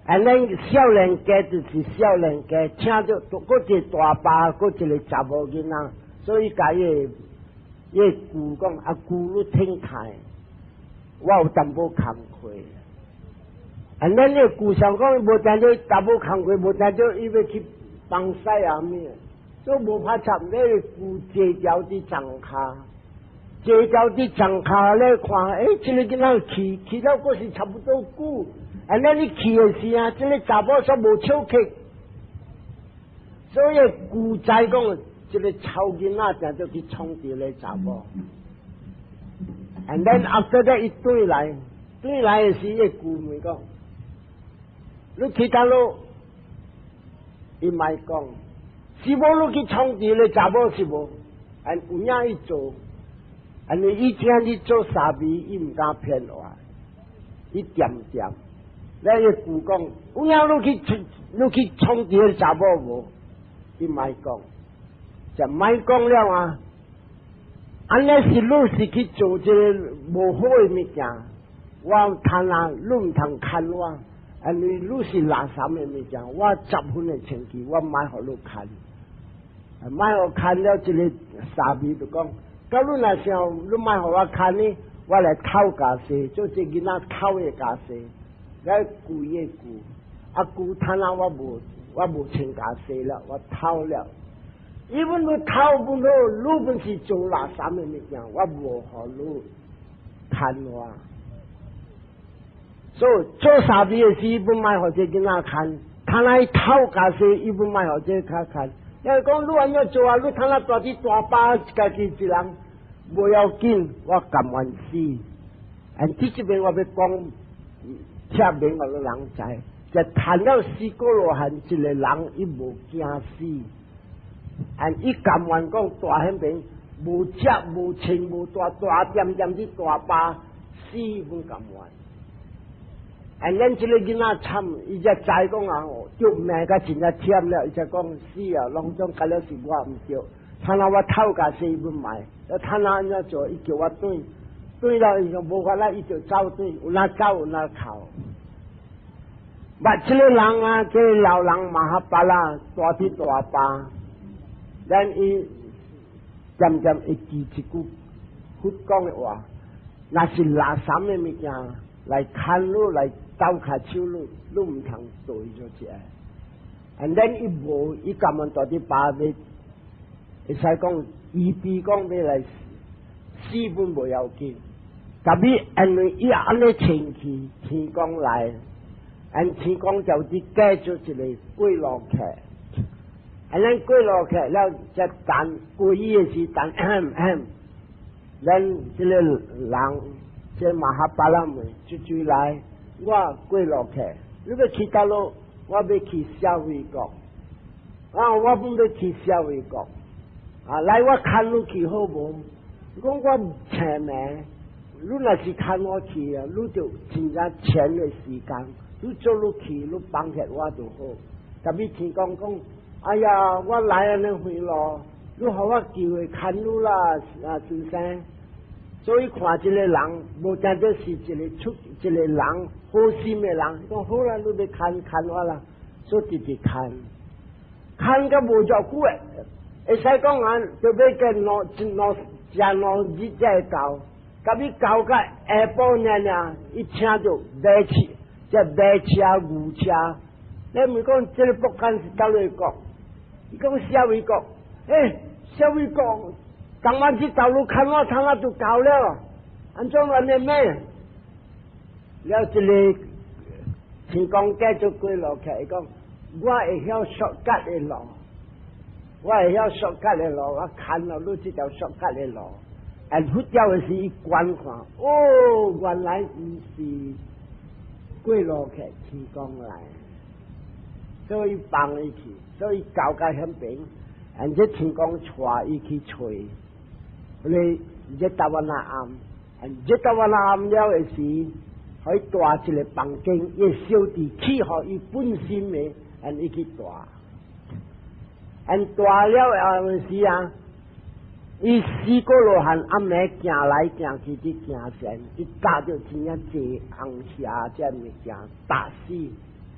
啊，咱少年家就是少年家，聽著閣一个大壩，閣一个查某囡仔，所以共伊个伊个姑講，阿姑你聽開，我有淡薄工課。啊，咱个姑想講無聽著查某工課，無聽著伊欲去幫屎啊物，所以無拍插，那个姑坐條佇叢跤，坐條佇叢跤咧看，欸，這个囡仔去去了，閣是差不多久。啊，那你去的時啊，這个查某煞無唱曲，所以古仔講，這个臭囡仔定著去創著咧查某。And then after that，伊轉來，轉來的時，伊姑問講：你去佗落？伊莫講，是無你去創著咧查某是無？And 有影伊做，因為伊聽你做沙彌，伊毋敢騙話，伊恬恬。咧伊姑講，有影你去你去創著彼查某無？伊莫講，就莫講了啊！按呢是你是去做這个無好的物件，我趁啊，你毋通牽我，因為你是垃圾的物件，我十分的清氣，我莫予你牽，莫予牽了，這个沙彌就講，假你若想你莫予我牽呢，我來偷袈裟，做這囡仔偷的袈裟。來跪的姑，啊姑趁啊我無我無穿袈裟了，我偷了。因為你偷不好，你本是做垃圾的物件，我無予你。牽我。所以做啥物的時，本莫予這囡仔牽，他來偷家時，伊本莫予這較牽。因為講你按怎做啊？你通啊蹛佇大巴家己一人，無要緊，我甘願死。啊，佇這邊我欲講，聽明白的人知，就談到四果羅漢一個人，伊無驚死，啊，伊甘願講蹛彼邊無食無穿無蹛蹛恬恬佇大巴死攏甘願。啊，咱這個囡仔慘，伊才知講啊，著命甲真正忝了，伊才講死啊，攏總甲了是我毋對。他若我偷家死本賣，他若按怎做，伊叫我轉，轉了伊就無法啦，伊就走轉，有哪走有哪哭。捌這個人啊，這個老人馬哈巴拉蹛佇大巴，咱伊漸漸會記一句佛講的話，若是垃圾的物件來牽你來鬥跤手你，你毋通對著這。And then 伊無，伊甘願蹛佇巴欲，會使講伊比講欲來死本無要緊，特別因為伊按呢清氣，天公來，按天公就佇加做一個過路客，按咱過路客了，才等過伊的時等，咱這個人，這馬哈巴拉們就追來，我過路客，你欲去佗落？我欲去舍衛國，啊，我本欲去舍衛國，啊，來我牽你去好無？講我請名，你若是牽我去啊，你就真正錢的時間，你做你去，你幫協我就好。特別天公講，哎呀，我來按呢遠路，你予我機會牽你啦，啊，先生。所以看這個人，無單單是一個出一個人好心的人，講好啦，你欲牽牽我啦，所以直直牽，牽甲無偌久的，會使講啊，就欲見兩兩食2日才會到，甲伊到甲下晡爾爾，伊聽著馬車，這馬車牛車，你問講這個北間是佗落國？伊講舍衛國，欸，舍衛國。當晚去道路看我，看我就到了，按怎按呢咩？了這個天公繼續過路去，伊講我會曉 shortcut 的路，我會曉 shortcut 的路，我牽了你這條 shortcut 的路。而佛教的是伊觀看，哦，原來毋是過路客天公來，所以放伊去，所以到甲彼邊，而這天公帶伊去揣。你熱達瓦那暗，熱達瓦那暗了的時，予伊蹛一個房間，伊小弟去予伊本身的，按伊去蹛，按蹛了後時啊，伊四果羅漢暗暝行來行去佇行善，伊踏著真正濟紅霞這物件，踏死。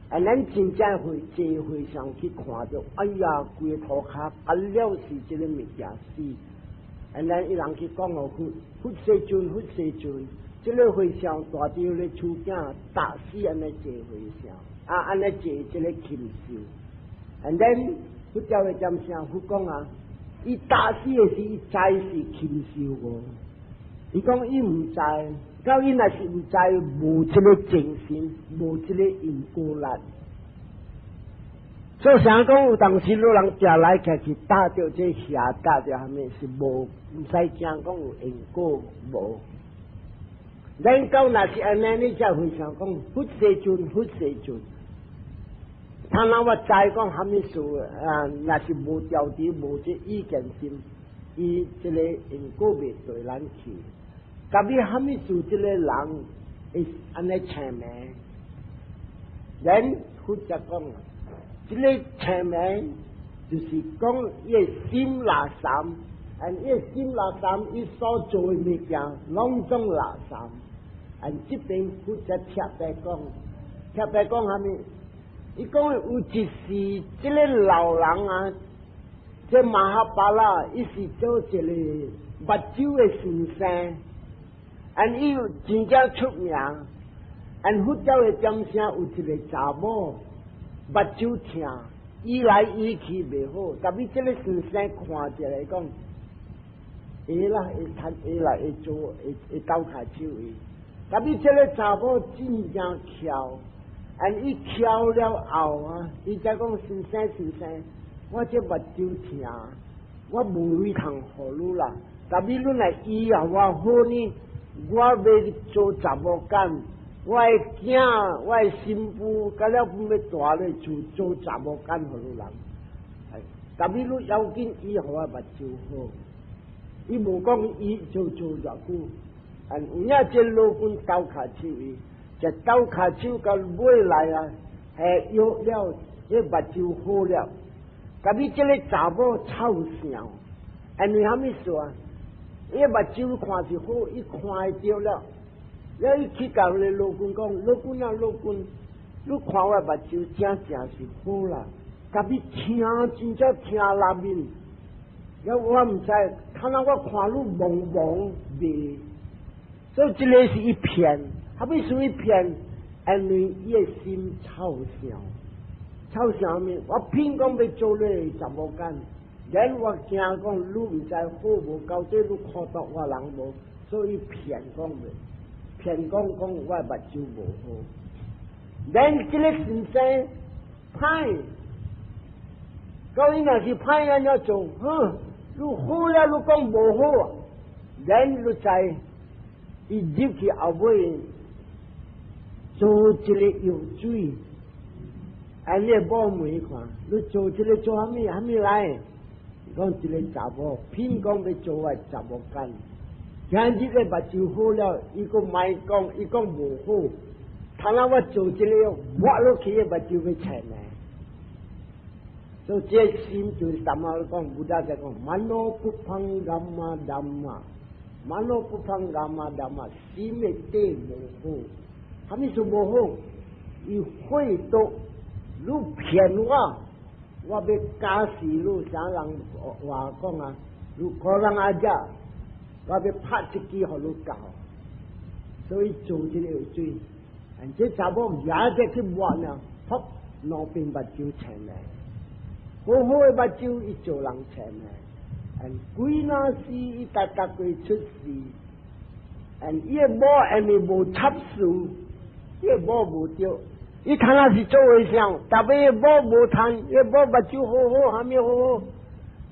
啊，咱真正會坐會上去看著，哎呀，規個塗跤，啊了是這個物件死。啊，咱伊人去講予佛，佛世尊，佛世尊，這個和尚蹛佇咧厝囝踏死按呢坐和尚，啊，按呢坐這個禽獸。And then 佛教的點聲佛講啊，伊踏死的時，伊知是禽獸無？伊講伊毋知，到伊若是毋知，無這個精神，無這個因果力。所以啥講有當時老人行來行去，踏著這蛇，踏著蝦米是無，毋使驚講有因果無。咱講若是按呢，你才會想講佛世尊，佛世尊。他若我知講蝦米事啊？若是無調查，無這意見心，伊這個因果袂對咱去。特別蝦米事，這個人會按呢請名，咱佛才講。這個請名就是講伊的心垃圾，按伊的心垃圾，伊所做的物件攏總垃圾。按這邊佛才特別講，特別講蝦米？伊講有一時，這個老人啊，這馬哈巴拉，伊是做一個目睭的先生，按伊真正出名。按佛教的點聲有一個查某，目睭疼，醫來醫去袂好，特別這個先生看起來講，會啦，會趁會來會做，會會鬥跤手伊。但是這个查某真正巧，and 伊巧了後啊，伊才講先生先生，我這目睭疼，我無位通予你啦。但是你若醫予我好呢，我欲做查某紲，我的囝，我的新婦，甲了欲帶咧做做查某紲予你人。但是你要緊醫予我目睭好，伊無講伊做做偌久，啊有影這老君鬥跤手伊，就鬥跤手到尾來啊，下藥了，這目睭好了。但是這个查某臭想，因為啥物事啊？伊目睭看是好，伊看會著了。了伊去共个老君講：老君啊，老君，你看我目睭真正是好啦，但是疼真正疼內面。了我毋知，看到我看你茫茫袂，所以這个是伊騙，啥物事伊騙？因為伊的心臭想，臭想物？我偏講欲做你查某紲，然我驚講你毋知好無，到底你苦毒我人無，所以騙講袂，騙講講我目睭無好。然這个先生歹，到伊若是歹按怎做？好，你好了，你講無好，然你知伊入去後尾做一个藥水，按你某問看，你做這个做啥物？啥物來？講這个查某，偏講欲做我查某紲，今日个目睭好了，伊閣莫講，伊講無好。他若我做這个藥，抹落去个目睭欲青呢。所以這心就是淡仔講，Buddha 在講，mano pubbhaṅgama dhamma，mano pubbhaṅgama dhamma，心的底無好，啥物事無好？伊會毒，你騙我，我欲咬死你，啥人話講啊？你 kurang ajar，我欲拍一支予你教，所以做這个藥水，這查某也得去抹呢，噗，兩邊目睭青咧。好好的目睭，伊做人青咧，幾若時伊逐逐過出世，伊的某因為無插事，伊的某無著，伊看那是做和尚，特別某無趁，伊某目睭好好，蝦米好好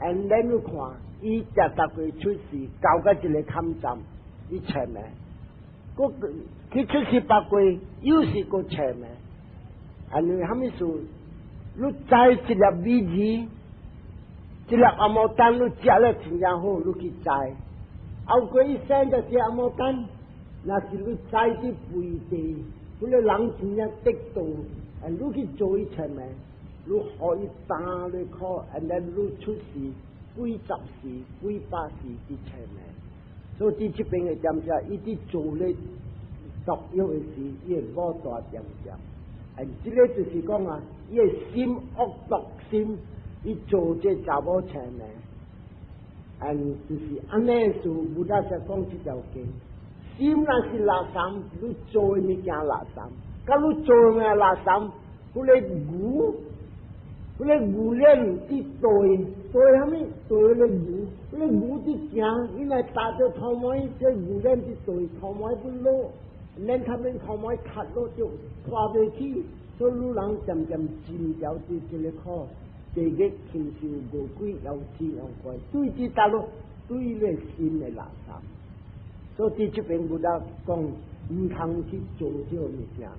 ，and then 你看，伊逐逐過出世，到甲一个坎站，伊青咧，閣去出世百過，又是閣青咧，因為蝦米事？你摘一粒米子，一粒紅毛丹，你食了真正好，你去摘。後過一生就食紅毛丹，若是你摘佇背地，彼个人真正得道，啊，你去做伊出名，你予伊擔咧苦，and then 你出世幾十世、幾百世佇出名。所以佇這邊的點者，伊佇做咧毒藥的時，伊會某大點點。啊，這个就是講啊，伊的心惡毒心，伊做這查某青呢，嗯，就是按呢是 Buddha 才講這條經。心若是垃圾，你做的物件垃圾；假你做的物件垃圾，彼个牛，彼个牛鏈佇對對啥物？對个牛，彼个牛佇行，伊若踏著頭毛，這牛鏈佇對頭毛不落，連他們頭毛塌落就拖袂去，所以女人漸漸浸掉佇這个苦，地獄禽獸餓鬼妖精妖怪，對佇佗落對個心的垃圾。所以這邊 Buddha 講，毋通去做這個物件。啊，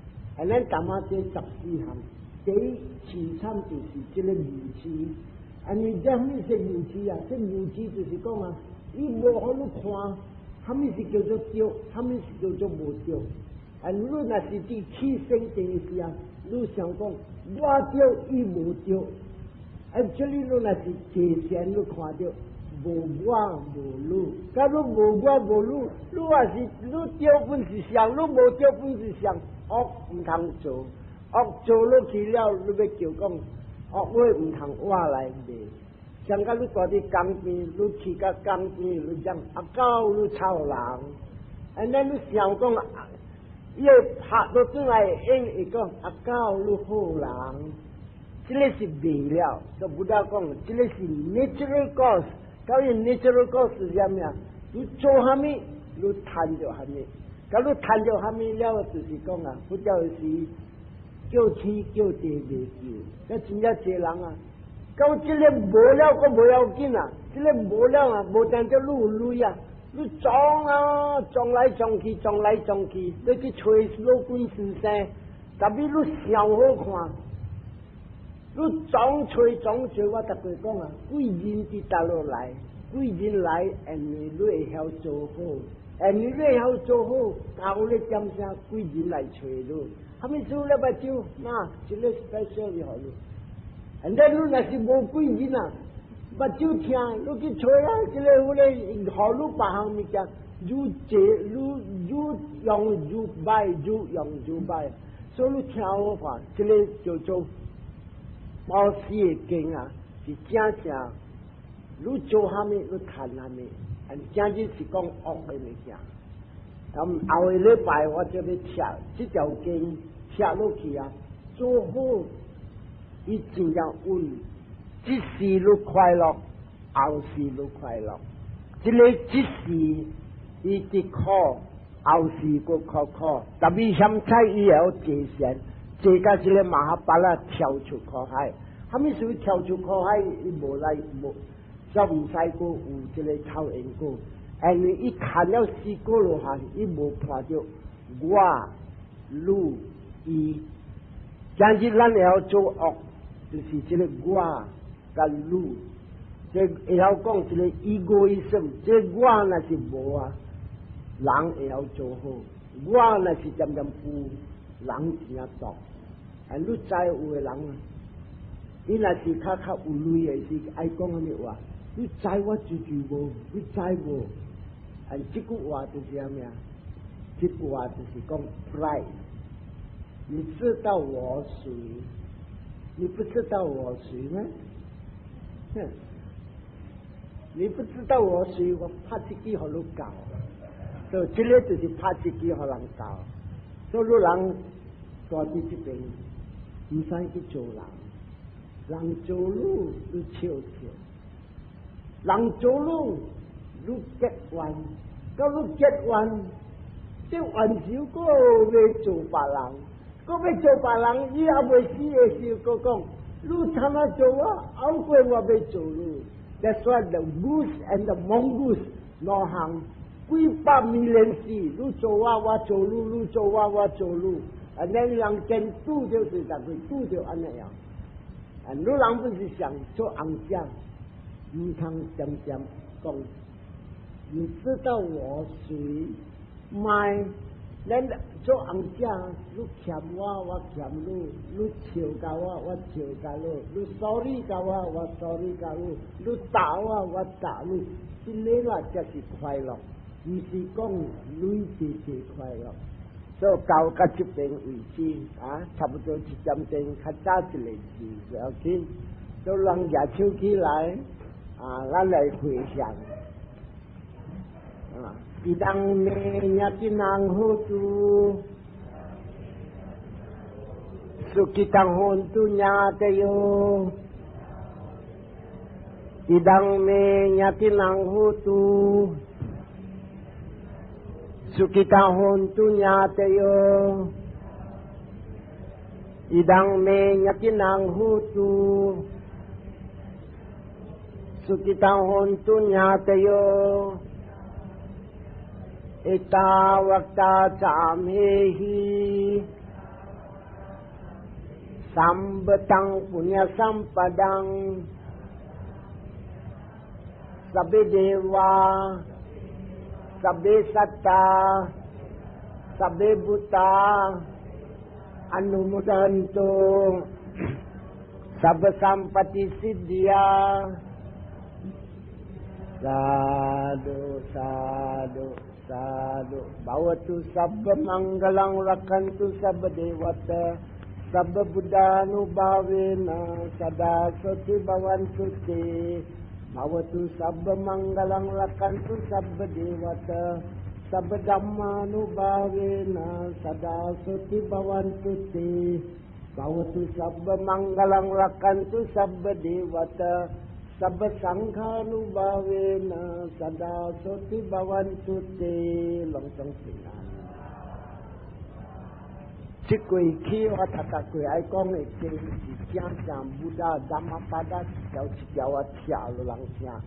咱淡仔這14項，第一淒慘就是這个愚痴。啊，你這啥物是愚痴啊？這愚痴就是講啊，伊無予你看，啥物是叫做對，啥物是叫做無對。啊，你若是佇起生定時啊，你想講我對，伊無對。啊，這裡你若是坐禪，你看著。無我無汝，假如無我無汝，汝也是汝對本是相，汝無對本是相，惡毋通做，惡做落去了，你欲叫講惡話毋通活來罵。像甲你蹛佇江邊，你去到江邊，你講阿狗，你臭人，按呢你想講，伊會拍倒轉來應會講阿狗，你好人，這个是袂了，就 Buddha 講，這个是 natural cause。究竟 natural cause 是啥物啊？你做啥物，你趁著啥物？佮你趁著啥物了，就是講啊，佛教是叫天叫地袂救，這真正濟人啊！到這个無了，閣無要緊啊！這个無了啊，無但叫你有鐳啊，你撞啊撞來撞去，撞來撞去，你去揣老君先生，特別你上好看，你撞揣撞揣，我逐個講啊，貴人佇佗落來，貴人來，因為你會曉做好，因為你會曉做好，教你點聲貴人來揣你，啥物事你目睭，那這个 special 就予你。And then 你若是無貴人啊，目睭疼，你去揣啊，這个有咧予你別項物件，愈濟愈愈用愈歹，愈用愈歹。所以你聽我話，這个叫做布施的經啊，是正正你做啥物，你趁啥物，正正是講惡的物件。咁後個禮拜我就欲拆這條經拆落去啊，做好。伊真正穩，這世你快樂，後世你快樂。這个這世伊佇苦，後世閣較苦。特別現在伊會曉坐禪，坐到這个瑪哈帕拉跳出苦海。啥物事跳出苦海？伊無來無，就毋使閣有這个臭因果。因為伊看了四果羅漢，伊無看著我、汝、伊。今日咱會曉做惡，就是這个我佮汝，這會曉講這个 egoism，這个我若是無啊，人會曉做好；我若是漸漸有，人真毒。啊，你知有的人啊，伊若是較較有鐳的是愛講啥物話？你知我追求無？你知無？啊，這句話就是啥物啊？這句話就是講 pride。你知道我誰？你不知道我誰嗎？哼！你不知道我誰，我拍一支予你教。所以這个就是拍一支予人教。所以你人住佇這邊，毋使去做人，人做你，你笑笑；人做你，你結怨，到你結怨，這怨仇閣欲做別人，閣欲做別人，伊猶未死的時候，閣講你怎啊做我，後過我欲做你。That's why the goose and the mongoose 兩項幾百 million 世，你做我，我做你，你做我，我做你。啊，咱人間拄著是逐個拄著按呢樣。啊，你人不是想做尪仔，毋通恬恬講，你知道我誰？莫，咱做尪仔，你欠我，我欠你；你笑共我，我笑共你；你 sorry 共我，我 sorry 共你；你打我，我打你。這个啦才是快樂，毋是講鐳濟濟快樂。所以到到這邊為止啊，差不多7點鐘，較早一個字就要緊。都人舉手起來啊，咱來迴向啊。ඉදං මේ ඥාතිනං හෝතු සුඛිතං හොන්තු ඥාතයෝ ඉදං මේ ඥාතිනං හෝතු සුඛිතං හොන්තු ඥාතයෝ ඉදං මේ ඥාතිනං හෝතු සුඛිතං හොන්තු ඥාතයෝ එත්තාවතා චාම්හෙහි සම්පතං පුඤ්ඤ සම්පදං සබ්බේ දේවා සබ්බේ සත්තා සබ්බේ භූතා අනුමෝදන්තු සබ්බ සම්පත්ති සිද්ධියා. සාදු සාදු සාදු. භවතු සබ්බ මංගලං රක්ඛන්තු සබ්බ දේවතා සබ්බ බුද්ධානුභාවේන සදා සොත්ති භවන්තු තේ. භවතු සබ්බ මංගලං රක්ඛන්තු සබ්බ දේවතා සබ්බ ධම්මානුභාවේන සදා සොත්ති භවන්තු තේ. භවතු සබ්බ මංගලං රක්ඛන්තු සබ්බ දේවතා sabba saṅkhānubhāvena sadā soti bhavantu te 攏總平安。這過去我頭頭過愛講的經是正正 Buddha Dhammapada 一條一條啊拆予人聽，啊，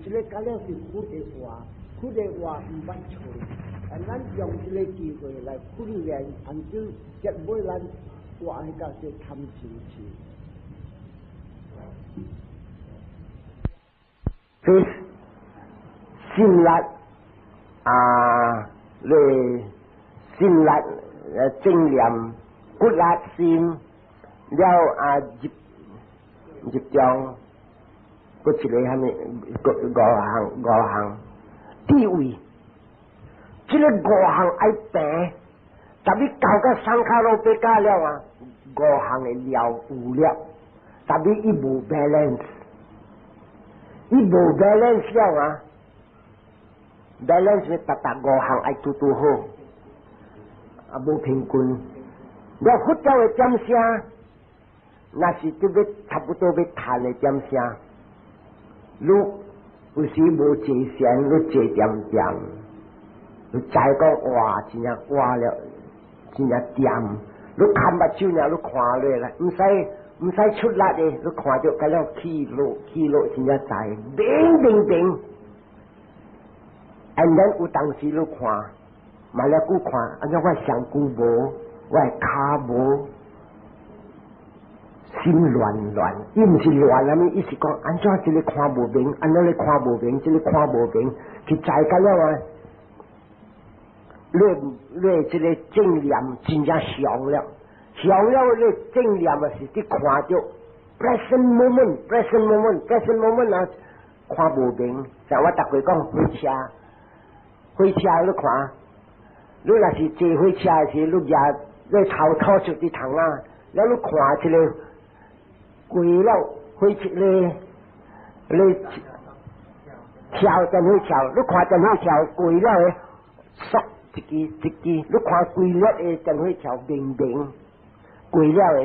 這个甲了是佛的話，佛的話毋捌錯，啊，咱用這个機會來訓練，按照結尾咱活彼個說貪嗔痴。這心力啊，你心力正念骨力心了啊入入中，閣一個蝦米五項五項智慧，這个五項愛平，特別到個 saṅkhārupekkha 了啊，五項的料有了，特別伊無 balance。伊無 balance 了啊，balance 逐逐五項愛拄拄好，啊無平均。了佛教的點聲，若是就欲差不多欲談的點聲，你有時無坐禪，你坐恬恬，你知講哇，真正活了，真正恬。你看目睭爾，你看落來，毋使。毋使出力的，你看著甲了起落起落真正知，明明明。And then 有當時你看，嘛了久看，按怎我身軀無，我的跤無，心亂亂，伊毋是亂啥物，伊是講按怎這个看無明，按怎咧看無明，這个看無明，去知甲了啊！你這个正念真正強了。強了，你正念啊是佇看著 present moment，present moment，present moment 啊，看無明。像我逐回講火車，火車你看，你若是坐火車的時，你舉你頭吐出佇窗啊，了你看這个過了火車咧，你跳電火橋，你看電火橋過了的，嗖一支一支，你看規粒的電火橋明明。過了的，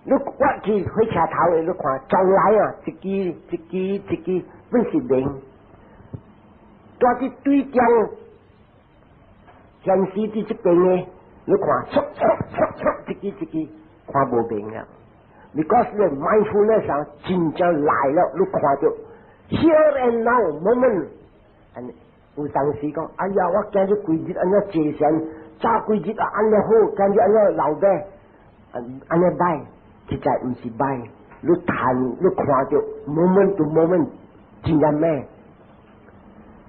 你我去火車頭的，你看從來啊，一支一支一支，本是明。蹛佇對中顯示佇這邊的，你看，嗖嗖嗖嗖，一支一支，看無明了。Because 你 mindfulness 啊，真正來了，你看著 here and now moment。有當時講，哎呀，我今日規日按呢坐禪，早規日啊按呢好，今日按呢老尾。按呢歹，實在毋是歹。你談，你看著 moment to moment 真正美。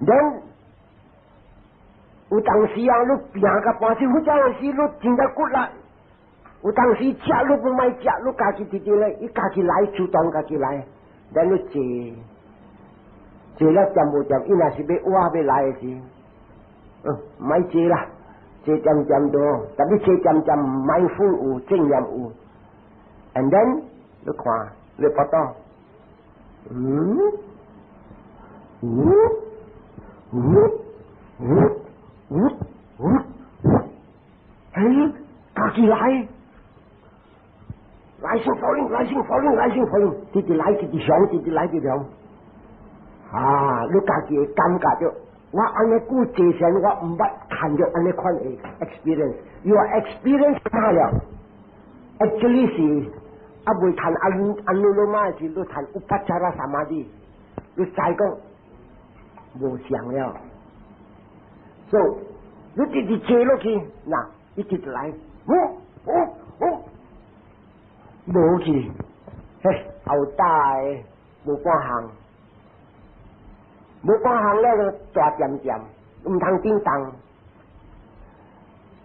Then 有當時啊，你拼甲半死，或者是你真正骨力。有當時食你不愛食，你家己直直咧，伊家己來主動家己來。Then 你坐坐了恬無恬，伊若是欲活欲來的時，莫坐啦。坐恬恬多，特別坐恬恬，mindful 有正念有，and then 你看你腹肚，嗯，嗯，嗯，嗯，嗯，嗯，哎，家己來，rising falling rising falling rising falling，直直來直直上，直直來直上，啊，你家己會感覺著。我按呢久坐禪，我毋捌看著按呢款的 experience。Your experience 嘛了，actually 是啊未談 anuloma 時，你談 upacāra samādhi，你知講無相了。So 你直直坐落去，嗱，一直來，哦哦哦，無去，嘿，後大的無半項。無半項了，就大恬恬，毋通叮當。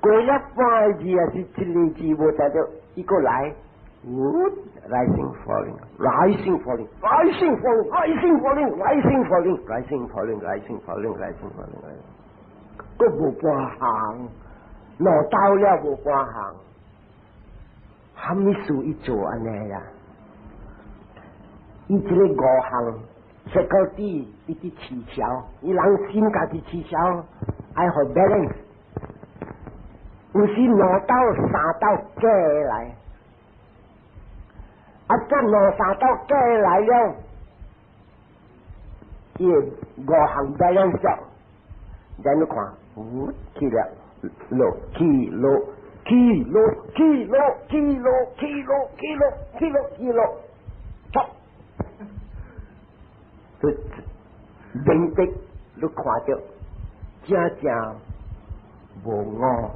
過了半個字啊，是一個字無聽著，伊閣來，rising falling rising falling rising falling rising falling rising falling rising falling rising falling rising falling，閣無半項，兩刀了無半項，蝦米事伊做按呢呀？伊這个五項。faculty 伊佇取消，伊人心家己取消，愛予 balance。有時兩刀三刀加來，啊，這兩三刀加來了，伊五項 balance 了，然後你看，有起了，落起落起落起落起落起落起落起落起落，stop。就明白，你看著真正無我。